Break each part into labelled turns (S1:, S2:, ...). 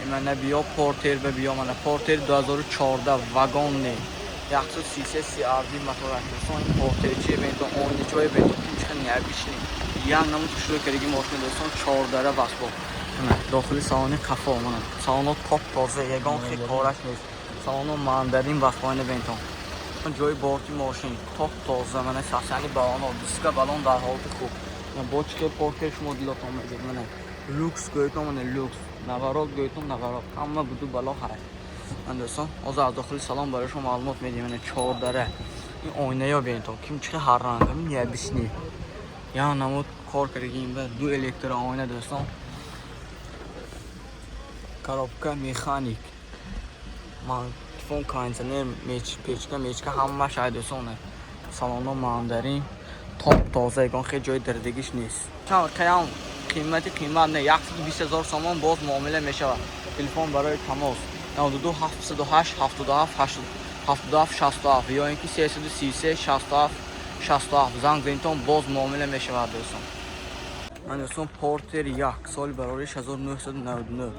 S1: Имана биё, Портер ба биё. Мана Портер 2014, вагонный, 133 CRD моторак, дӯстон. Ин Портерчи бентон, ойничои бентон, кимчиха необычный, як намуд хушрӯй кардаги мошина, дӯстон. Чордара басбо. Мана дохили салони қафо, мана салоно топ тоза, ягон хел кораш нест, салоно мандарин басбоина бентон. Ҷои борти мошин топ тоза, мана сасани балоно, диска балон дар ҳолати хуб. Бо чӣ хел Портер шумо дилотон мегӯед? Мана люкс гӯйтон, мана люкс, наворот гӯйтон, наворот, ҳама буду бало ҳаст. Ман, дӯстон, ҳозир аз дохили салон барои шумо маълумот медиҳем. Мана чордара, ин оинаё бентон, ким чихе ҳарранг, необычный, як намуд кор кардагим ба ду электрооина, дӯстон. Коробка механик, магнитофон, кондиционер, печка мечка ҳамаш ай, дӯстон. Салоно мандарин, топ тоза, ягон хел ҷои дардагиш нест. Қаям қимати қимат не, 120 000 сомон, боз муомила мешавад. Телефон барои тамос 92 708 77 77 67 ё ин ки 333 67 67 занг зинтон, боз муомила мешавад, дӯстон. Ман, дӯстон, Портер як, соли барориш 1999.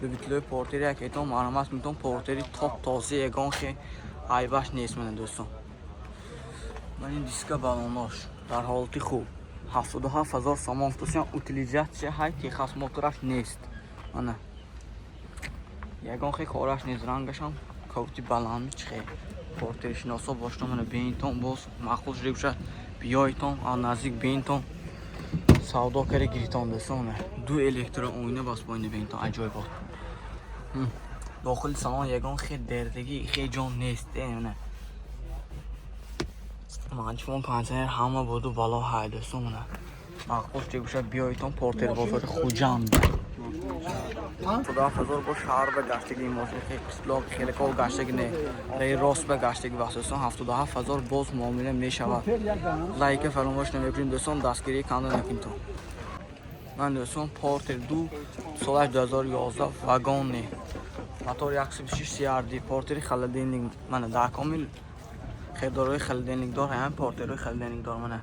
S1: Любителои Портери як этон, марҳамат митон. Портери топ тоза, ягон хе айбаш нест. Мана, дӯстон, ман ин диска балонош дар ҳолати хуб, 77 000 сомон фтосиан. Утилизация ҳай, техосмотраш нест, мана ягон хе кораш нест, рангашам кавти баланд чихе. Портершиносо бошто, мана бинтон, боз маъқул шуда бошад, биёйтон, аз наздик бинтон, савдо карда гиритон, дӯстон. Ду электрооина баспоина бинтон, аҷоибот. Дохили салон ягон хел дердагӣ, хел ҷон нест. Мана магнитофон, кондиционер, ҳама буду бало ҳай, дӯстон. Мана маъқул шуда бошад, биёйтон Портер бозори Хуҷанд. 77 000 бо шаҳр ба гаштаги мошин, қишлоқ хелеков гаштаги не, раи рост ба гаштаги вақт, дӯстон. 77 000, боз муомила мешавад. Лайка фаромӯш намекунем, дӯстон, дастгирӣ канда накунтон. Ман, дӯстон, Портер ду, солаш 2011, вагонный, мотор 126 CRD, Портери холодильник. Мана дар комил хелдорои холодильникдор, ҳамин Портерои холодильникдор. Мана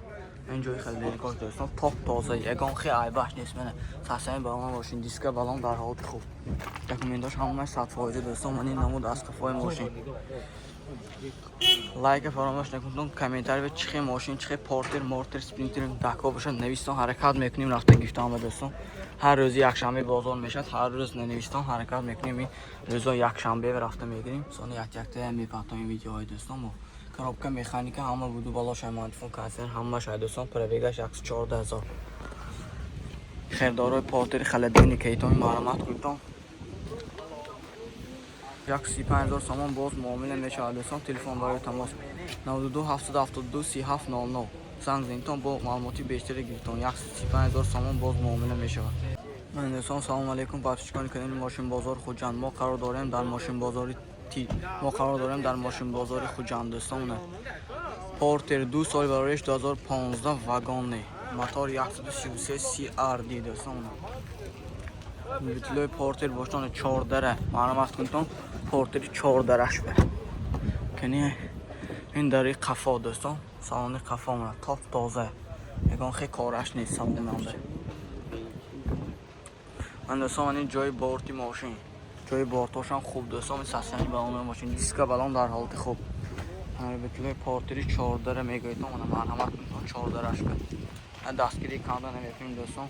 S1: ин ҷои холодильникош, дӯстон, топ тоза, ягон хел айбаш нест. Мана сасами балон мошин, диска балон дар ҳолати хуб, документош ҳамааш 100%, дӯстон. Ман ин намуд аз қафои мошин. Лайка фаромӯш накунтон, комментарий, чӣ хел мошин, чӣ хел Портер мортер, Спринтер дако бошад, навистон, ҳаракат мекунем рафта гирифтан ба, дӯстон. Ҳар рӯзи якшанбе бозор мешавад, ҳар рӯз нанавистон, ҳаракат мекунем, ин рӯзо якшанбе рафта мегирем, сони як яктая мепартоем видеоҳои, дӯстон. Мо коробка механика, ҳама буду балошай, магнитофон, кондиционер, ҳамааш ай, дӯстон. Пробегаш 114 000. Хелдорои Портери холодильник итон, марҳамат кунтон. 135 000 сомон, боз муомила мешавад, дӯстон. Телефон барои тамос 92 772 37 00 занг зинтон, бо маълумоти бештаре гирифтон. 135 000 сомон, боз муомила мешавад. Ман, дӯстон, салому алейкум, подписчикони канали Мошинбозор Хуҷанд. Мо қарор дорем дар мошинбозори ти, мо қарор дорем дар мошинбозори Хуҷанд, дӯстон. Портер ду, соли барориш 2015, вагонный, мотор 133 CRD, дӯстон. Любителои Портер боштон, чордара, марҳамат кунтон. Портери чордараш ба кани ин дари қафо, дӯстон, салони қафо топ тоза, ягон хел кораш нест салонанда. Ман, дӯстон, ин ҷои борти мошин, ҷои бортошам хуб, дӯстон. Сасяни балони мошин, диска балон дар ҳолати хуб. Любителои Портери чордара мегӯедтон, мана марҳамат кунтон, чордараш ба дастгирӣ канда намекунем, дӯстон.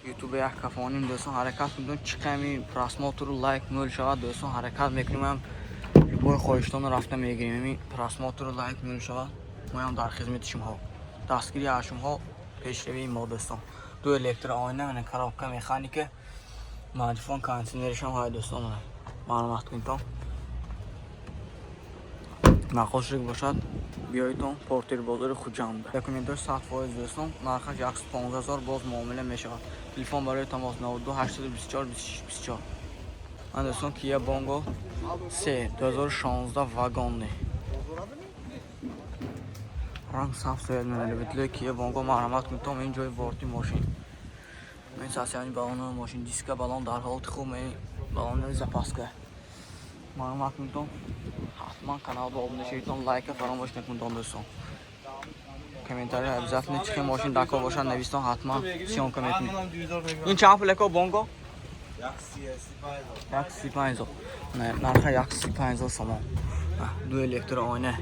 S1: Ютубе як кафоним, дӯстон, ҳаракат кунтон, чӣ қами просмотру лайк мӯл шавад, дӯстон, ҳаракат мекунем, любой хоҳиштонро рафта мегирем. Ами просмотру лайк мӯл шавад, моям дар хизмати шумоҳо, дастгирии аз шумоҳо пешравии мо, дӯстон. Ду электрооина, мана коробка механика, магнитофон, кондиционеришам ҳай, дӯстон. Марҳамат кунтон, маъқул шуд бошад, биёедтон Портер бозори Хуҷанд. Документош 100%, дӯстон. Нархаш 115 000, боз муомила мешавад. Телефон барои тамос 92 824 26 24. Ман, дӯстон, Кия Бонго 3, 2016, вагонный, ранг сабз сояд. Мена любителои Кия Бонго, марҳамат кунтон. Ин ҷои борти мошин, ин сасяни балонои мошин, диска балон дар ҳолати хуб, балонои запаска. Марҳамат кунтон, ҳатман каналба обуна шавитон, лайка фаромӯш накунтон, дӯстон. Комментария обязательно, чӣ хел мошин дако бошад, навистон, ҳатман съёмка мекунем. Ин чанд пул, ако, Бонго? 135 000. Нарха 135 000 сомон. Ду электрооина.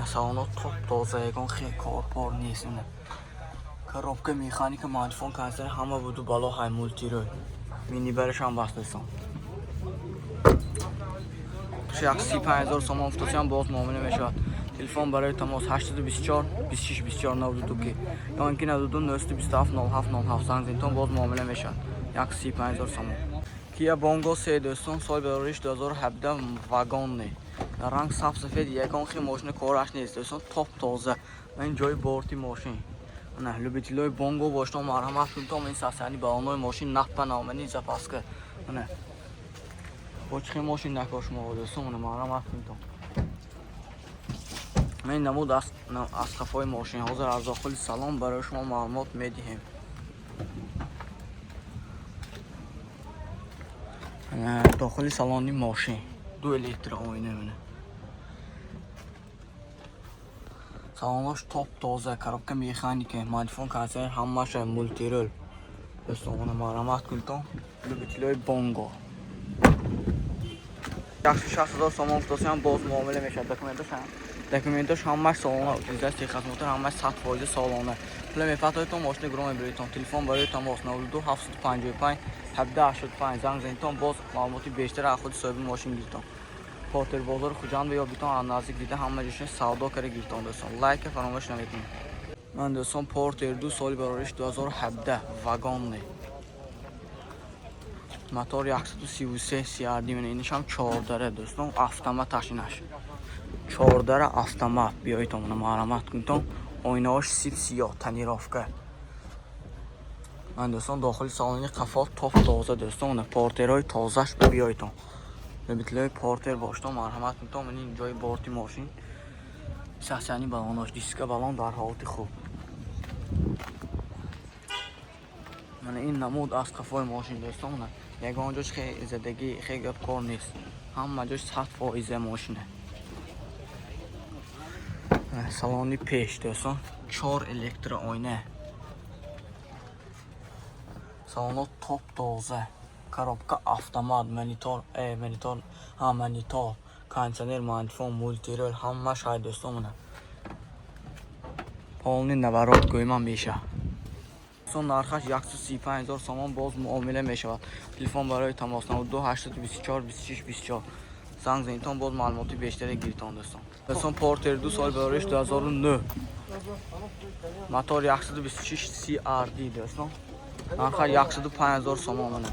S1: Салоно топ тоза, ягон хел корпор нест. Коробка механика, магнитофон, кондиционер, ҳама буду бало ҳай, мультирӯй. Минибарашам баст, дӯстон. 135 000 сомон футосиам, боз муомила мешавад. Телефон барои тамос 824 26 24 92 ки ё ин ки 92 927 07 07 занг зинтон, боз муомила мешавад. 135 000 сомон. Кия Бонго се, дӯстон, соли барориш 2017, вагонный. Ранг сабз сафед, ягон хел мошина кораш нест, дӯстон, топ тоза. Ва ин ҷои борти мошин. Ана любителои Бонго бошто, марҳамат кунтом, ин сасани балонои мошин наппа наомани запаска. Ана бо чӣ хел мошин накор шумо, дӯстон, ана марҳамат кунтом. Ин намуд аз қафои мошин. Ҳозир аз дохили салон барои шумо маълумот медиҳем. Дохили салони мошин ду электрооина мена. Салонош топ тоза, коробка механика, магнитофон, кондиционер, ҳамаша, мультирул. Дӯстон, марҳамат кунтон, любителои Бонго. 160 000 сомон футосиам, боз муомила мешавад. Документош ҳамаш солона, утилизация, техосмотр ҳамаш 100% солона. Пула мепартоедтон, мошина гурӯ мебиритон. Телефон барои тамос 92 755 1785 занг занитон, боз маълумоти бештар аз худи соҳиби мошин гиритон. Портер бозори Хуҷанд ё битон, аз наздик дида, ҳама ҷошон савдо карда гиритон, дӯстон. Лайка фаромӯш намекунед. Ман, дӯстон, Портер 2, соли барориш 2017, вагонный. Мотор 133 CRD мена, инашам чордара, дӯстон, автоматаш инаш. Чордара автомат, биёитон, марҳамат кунтон. Оинаҳош сип сиёҳ, тонировка. Ман, дӯстон, дохили салони қафо топ тоза, дӯстон, портерҳои тозаш, биёитон. Любителои Портер боштон, марҳамат кунтон, ин ҷои борти мошин. Сасяни балонош, диска балон дар ҳолати хуб. Мана ин намуд аз қафои мошин, дӯстон, ягон ҷош хе задагӣ, хе гап кор нест. Ҳама ҷош 100% мошина. Салони пеш, дӯстон, чор электрооина. Салоно топ тоза. Коробка автомат, монитор, монитор, ҳа, монитор, кондиционер, магнитофон, мультирул, ҳамаш ҳай, дӯстон, мана. Полный наворот гӯйман меша. Дӯстон, нархаш 135 000 сомон, боз муомила мешавад. Телефон барои тамос 92 824 26 24 занг занитон, боз маълумоти бештаре гиритон, дӯстон. Дӯстон, Портер 2, соли барориш 2009. Мотор 126 CRD, дӯстон. Нарха 105 000 сомон, мана.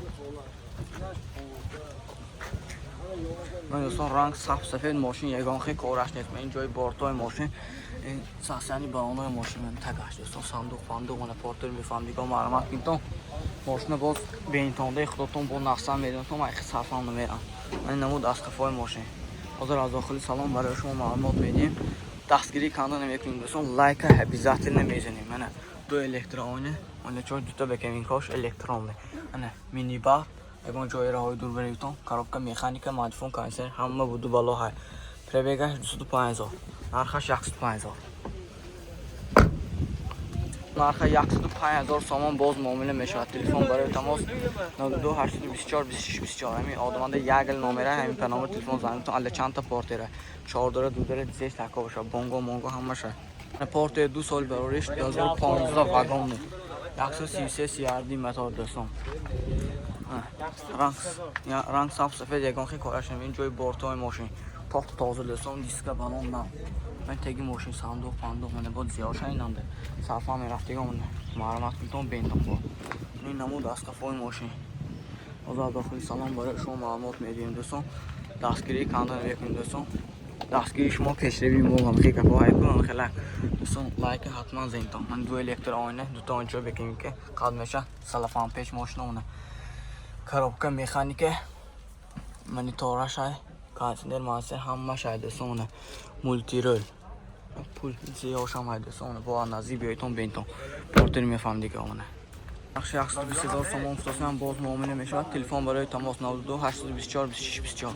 S1: Ман, дӯстон, ранг сабз сафед, мошин ягон хел кораш нест. Ман ин ҷои бортҳои мошин, ин сасяни балонои мошин, ман тагаш, дӯстон, сандуқ фандуқ, мана Портер мефаҳмдигон, марҳамат кунтон. Мошина боз беинтондаи худотон бо нақсан медонтон, ман сарфам намерам. Ман намуд аз қафои мошин. Ҳозир аз дохили салон барои шумо маълумот медиҳем. Дастгирӣ канда намекунем, дӯстон, лайка обязательно мезанем. Мана ду электрооина, оиначаҳо дута бекаминкош электронный. Ана минибар, ягон ҷои роҳҳои дур баритон, коробка механика, магнитофон, кондиционер, ҳама буду бало ҳай. Пробегаш 205 000, нархаш 105 000. Нарха 105 000 сомон, боз муомила мешавад. Телефон барои тамос 92 824 26 24. Ҳамин одаманда як гил номера, ҳамин па номер телефон занг, алла чандта Портера. Чордара, дудара, дизеш тако бошад. Бонго, монго ҳамаша. Портер 2, соли барориш 2015, вагонный. 133 CRD мотор, дӯстон. Ранг сабз сафед, ягон хел кораш ин ҷои бортҳои мошин топ тоза, дӯстон, диска балон нав. Ман теги мошин, сандуқ пандуқ, мана бо зиёша инанда. Сарфа мерафтигон, марҳамат кунтон, бентон бо. Ин намуд аз қафои мошин. Ҳозир аз дохили салон барои шумо маълумот медиҳем, дӯстон. Дастгирӣ канда намекунем, дӯстон. Дастгирии шумо пешравии мо, ҳам хел гапҳо ҳайкун хелак. Дӯстон, лайка ҳатман зентон. Ман ду электрооина, дута ончо бекунем ки қад меша салафан пеш мошина она. Коробка механика, монитораш ҳай, кондиционер, мансер ҳамаш ҳай, дӯстон, она мультирул. Пул зиёшам ҳай, дӯстон, бо наздик биёитон, бентон. Портер мефаҳм дига она. Нархи 120 000 сомон футосиам, боз муомила мешавад. Телефон барои тамос 92 824 26 24.